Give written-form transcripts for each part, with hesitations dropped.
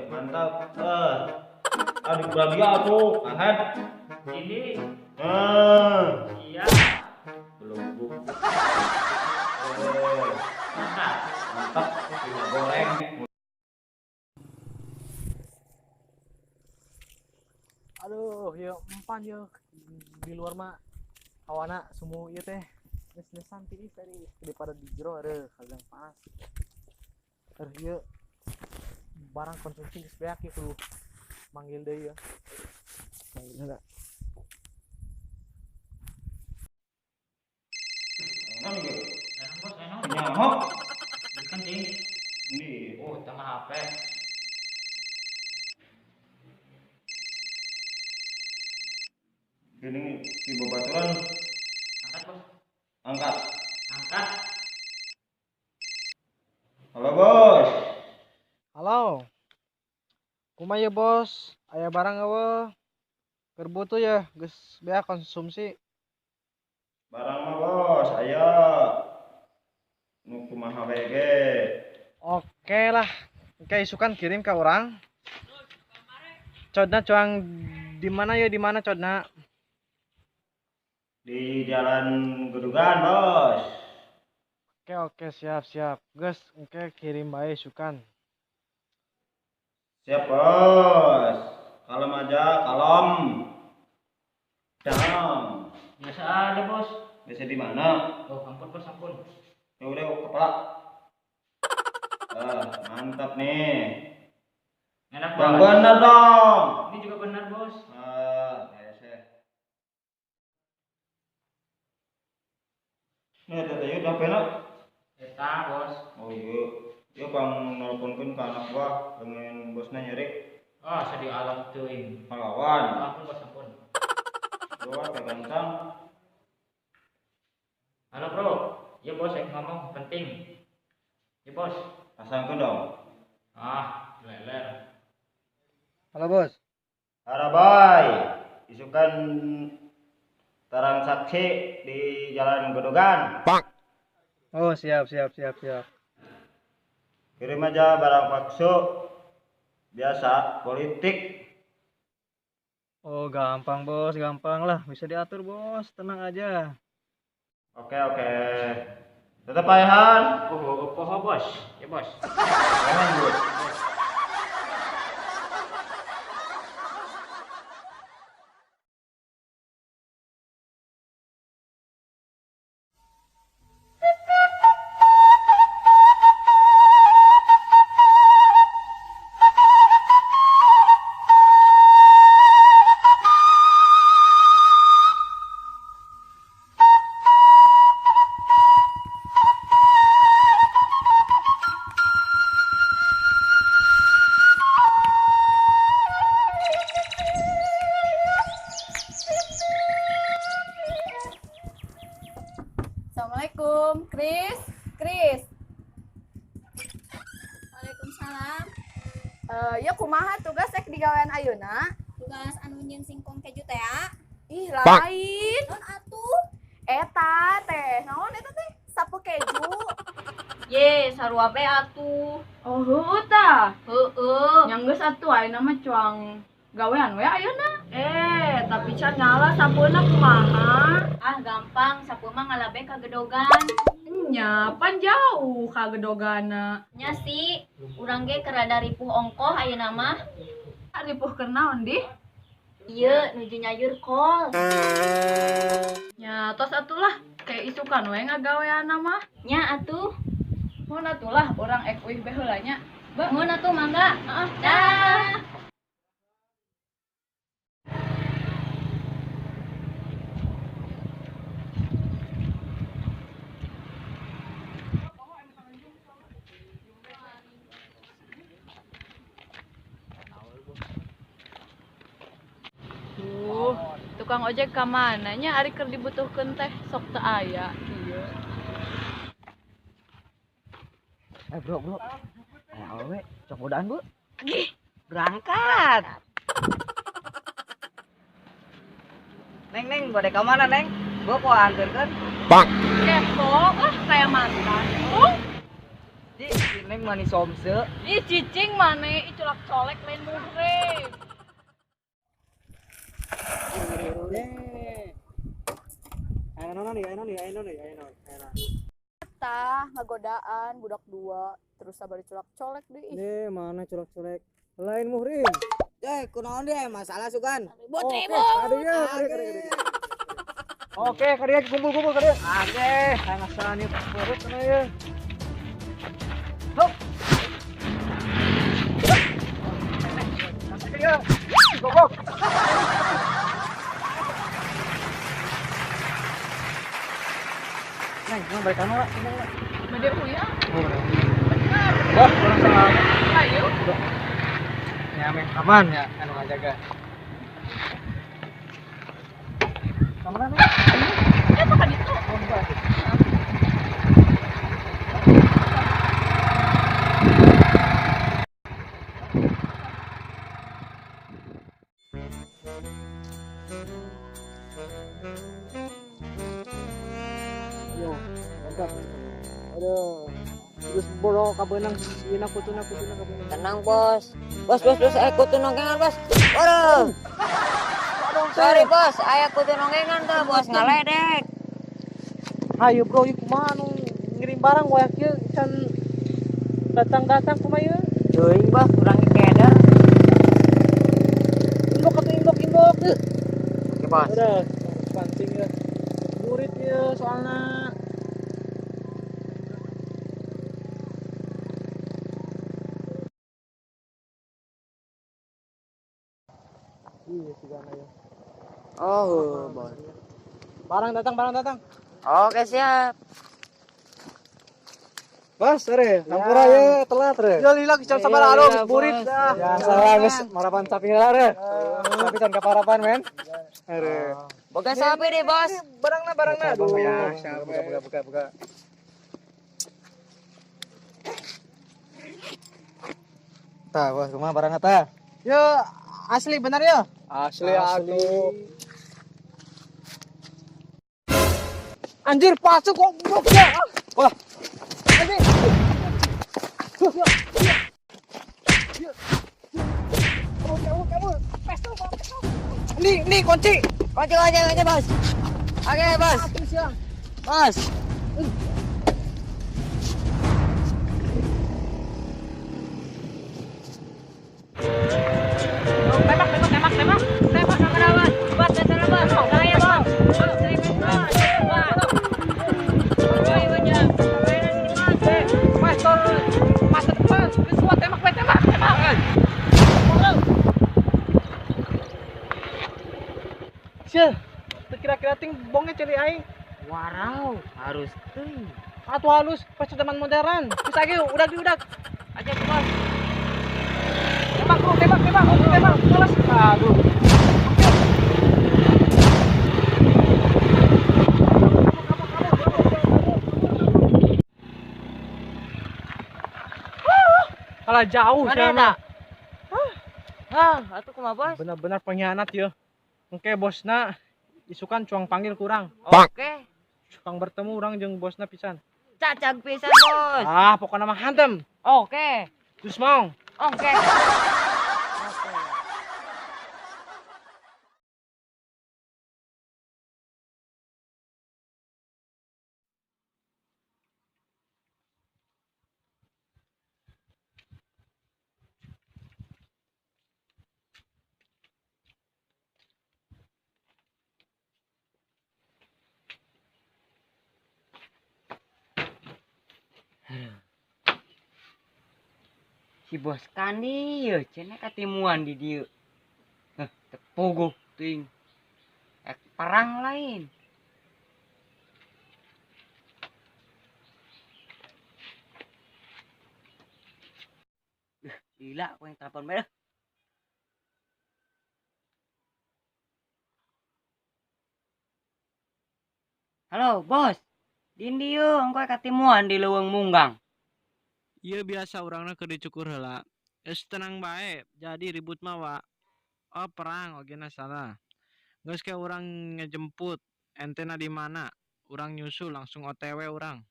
Mantap. Aduh, bahagia aku. Kahet. Ini. Iya. Belum bu. Mantap. Mantap. Minyak goreng. Aduh, ya empan ya di luar mah awana semua ieu teh geus-geusan tiis tadi daripada di jero areuh kagak panas. Terus ieu barang konsumsi geus beak ieu kudu manggil deui ya. Manggil heula. Enak nih, Enak bos, enak. Nyamuk. Bukan sih. Ini. Oh, tengah HP. Ini di babaturan. Angkat bos. Angkat. Angkat. Halo bos. Halo. Kumaha ya bos? Aya barang eueuh? Keur butuh ya geus beak konsumsi. Barang mah bos, aya. Nu kumaha we ge. Oke lah. Oke, isukan kirim ke orang. Codna cuang di mana ya, di mana codna? Di Jalan Gedugan, bos. Oke, oke, siap, siap. Geus, oke kirim bae isukan. Siap, bos. Kalem aja, kalem. Dam. Biasa aja, bos. Biasa di mana? Oh, ampun, bos, ampun. Ya udah, kepala. Mantap nih. Enak Yang bos. bener dong. Ini juga benar, bos. Nih, teteh yuk, udah penak. Eta, bos. Oh iya. Iya, bang nelponkeun ke anak gua, pengen bosnya nyeri. Oh, sedih alam teuing. Pahlawan. Ampun, bos, ampun. Gua kayak Halo, bro. Iya, bos, saya ngomong penting. Iya, bos. Pasangkeun dong. Ah, leler. Halo, bos. Harabai. Isukan transaksi di Jalan Gedogan. Oh, siap, siap, siap, siap. Kirim aja barang bakso. Biasa, politik. Oh, gampang, bos, gampang lah. Bisa diatur, bos. Tenang aja. Oke, oke. Tetap Ayhan. Oh, oh, oh, bos. Ya, bos. Jangan, bos. Assalamualaikum, Kris. Kris. Waalaikumsalam. Ya kumaha tugas rek digawean ayeuna? Tugas anu nyieun singkong keju teh ya. Ih, lain. Naon atuh? Eta teh, naon eta teh? Sapu keju. Ye, sarua be atuh. Oh, heueuh tah. Heueuh. Nya geus atuh ayeuna mah cuang gawean we ayeuna. Tapi can nyala sapueuna kumaha? Ah, gampang, sapu mah ngalabe ka gedogan. Nya, pan jauh ka gedogana. Nya sih, urang ge keur rada ripuh ongkoh ayeuna mah. Ripuh keur naon dih? Ieu nuju nyayur kol. Nya, tos atulah kayak isukan we ngagaweanna mah. Nya atuh. Mun atulah urang ek uih be heula nya. Mun atuh mangga. Heeh. Dah. Tukang ojek ka mana nya ari keur dibutuhkeun teh sok teu aya kieu. Bro, bro. Aya awewe cok godaan, Bu. Gih, berangkat. Neng, neng, bade ka mana, Neng? Gua po anterkeun. Bang. Kepo lah kayak mantan. Di, si Neng mani somse. Ih, cicing mane, ih culak Colek-colek lain muhrim. Ayo non nih, ayo nih, ayo nih, ayo non. Tah ngagodaan budak dua terus sabar dicolak-colek deui. Nih, mana colek-colek? Lain muhrim. Eh, kunaon dia masalah sugan. Ribut ribut. Aduh, Oke, kalian kumpul-kumpul kalian. Oke, ngasani perut kana ya. Hop. Go, go. Neng, nang balik anu lah. Bade uya. Wah, kurang salah. Ayo. Ya, men, aman ya, anu ngajaga. Kamana nih? Eh, makan itu. Oh, enggak. Yo, mantap. Aduh. Terus boro kabeunang dina kutuna kutuna kabeunang. Tenang, Bos. Bos, bos, bos, aya kutu nongkengan, Bos. Waduh. Sorry, Bos, aya kutu nongkengan tuh, Bos, ngaledek. Ayo bro, ieu kumaha nu ngirim barang wae kieu can datang-datang kumaha ieu? Teuing, Bos, urang keder. Inbox atuh inbox inbox. Oke, Bos. Udah, pancing ya. Murid ya soalnya. Iya sih gana ya. Oh, Bos. Barang datang, barang datang. Oke, siap. Bos, re, hampura ya, telat re. Ya lila jam sabar alo, geus burit dah. Ya salah geus marapan sapi lah re. Sapi can kaparapan men. Re. Boga sapi deh, Bos. Barangna barangna. Aduh. Ya, buka buka buka buka. Tah, bos, kumaha barangna tah? Yo, asli benar ya? Asli atuh. Anjir, palsu kok goblok ya. Wah. Anjir. Nih, nih kunci. Kunci, kunci, kunci, Bos. Oke, Bos. Bos. Tembak, tembak, tembak, tembak. Tembak sama bos. Buat dasar bos. Saya bos. Masa depan, semua tembak, tembak, tembak. Sia, kira-kira ting bongnya celi aing. Warau, harus teuing. Atuh halus, pas zaman modern. Terus lagi udah di udah. Aja, Bos. Tembak, bro, tembak, tembak, tembak. Males. Aduh. Kalah jauh Mana Ah, atuh kumaha, Bos? Benar-benar pengkhianat ya. Oke, bosna isukan cuang panggil kurang. Oke. Cuang bertemu orang jeung bosna pisan. Cacag pisan, Bos. Ah, pokoknya mah hantem. Oke. Terus mau. Oke. Si bos kandi ya, cenah katimuan di dieu. Heh, tepogoh teuing. Ek perang lain. Gila, aku yang telepon bae. Halo, bos. Di dieu engko katimuan di leuweung munggang. Iya biasa orangna keur dicukur heula. Geus tenang bae, jadi ribut mah wa. Oh perang oge na salah. Geus ke urang ngejemput, entena di mana? Urang nyusul langsung OTW urang.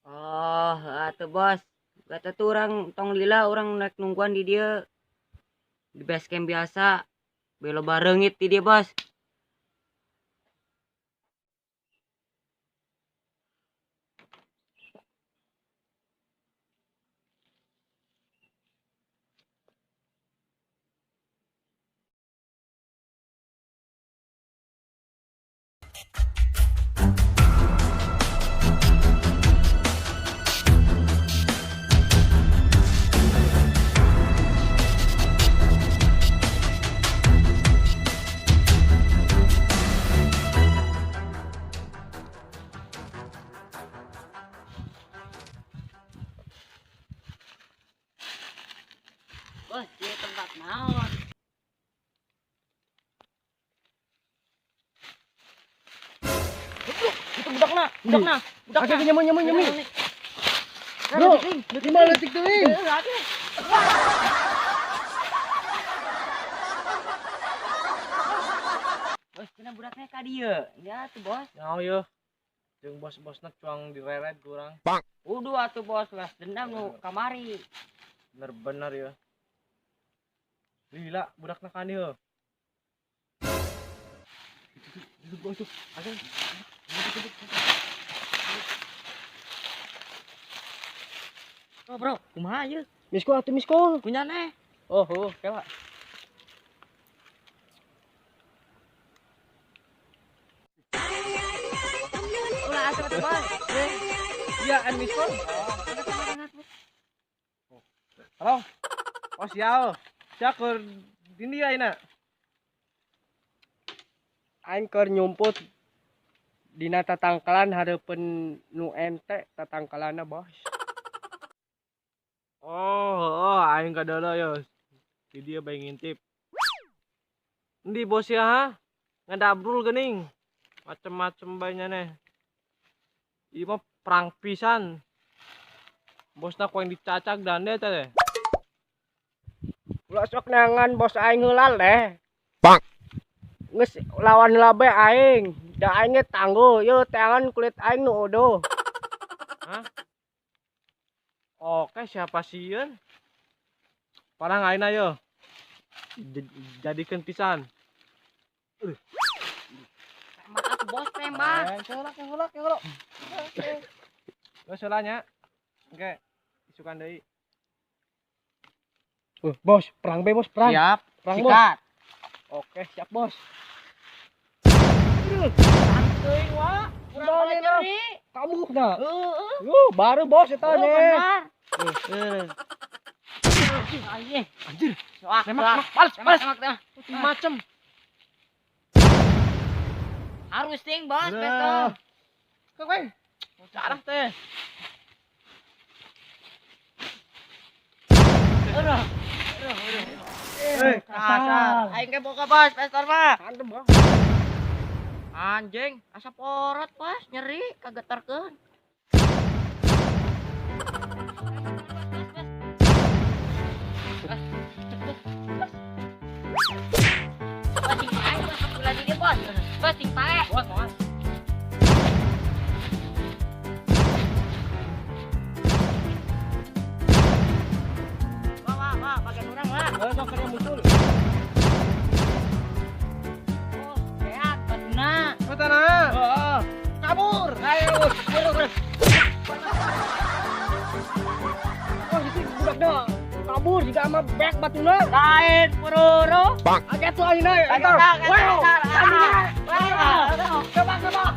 Oh, atuh bos. Kata tuh orang tong lila orang naik nungguan di dia. Di base camp biasa. Belo barengit di dia, Bos. Bos, dia tempat naon? Itu budakna, budakna, budakna. Oke, nyamuk nyamuk nyamuk. Bro, lima detik teuing. Bos, cenah budaknya ka dieu. Ya tuh, Bos. Nyaho yeuh. Jeung bos-bosna cuang direret kurang. Uduh atuh, Bos, las dendam nu kamari. Bener-bener ya. Lila budakna ka dieu. Itu bos tuh. Ayo. Oh, bro, kumaha ieu? Misko atuh misko. Kunyane. Oh, oh, kela. Ulah asup atuh, Bos. Iya, an misko. Halo. Oh, sial. Sia keur dindi ayeuna. Aing keur nyumput dina tatangkalan hareupeun nu ente tatangkalanna, Bos. Oh, oh, aing kadeuleu yo. Di dieu bae ngintip. Endi bos ya, ha? Ngadabrul geuning. Macem-macem bae nyaneh. Ieu mah perang pisan. Bosna ku yang dicacak dan deh teh. Ulah sok neangan bos aing heula leh. Bang. Geus lawan heula bae aing. Da aing ge tangguh, yeuh teangan kulit aing nu uduh. Hah? Oke, siapa sieun? Parang ayeuna yo. Jadikeun pisan. Tembak atuh, Bos, tembak. Heula, heula, heula. Geus heula nya. Oke, isukan deui. Bos, perang bae, Bos, perang. Siap. Perang, Bos. Sikat. Oke, siap, Bos. Teuing wa. Urang Udah, malah Nena. nyeri. Kamu na. Heeh. Baru bos eta Oh, nih. benar. Heeh. Anjir. Anjir. Soak, Tembak, soak. tembak, balas, Tembak, balas. tembak, tembak. Macem. Harus ting, Bos, Udah. pistol. Kowe. Carah teh. Aduh. Eh, Kasar. Aing ge boga, Bos, pistol mah. Mantep, Bos. Anjing, asa porot, Bos, nyeri kagetarkeun. Bos, sing pae, Bos, ulah di dieu, Bos. Bos, sing pae. Bos, bos. Wah, wah, wah, bagian urang lah. Heeh, sok keur muncul. Oh, sehat, batuna. Batana. Heeh. Kabur. Ayo, buru, buru. Oh, itu budakna kabur jika sama bek batuna. Lain pururu. Agak tuh ayeuna. Wow. Wow. Coba, coba.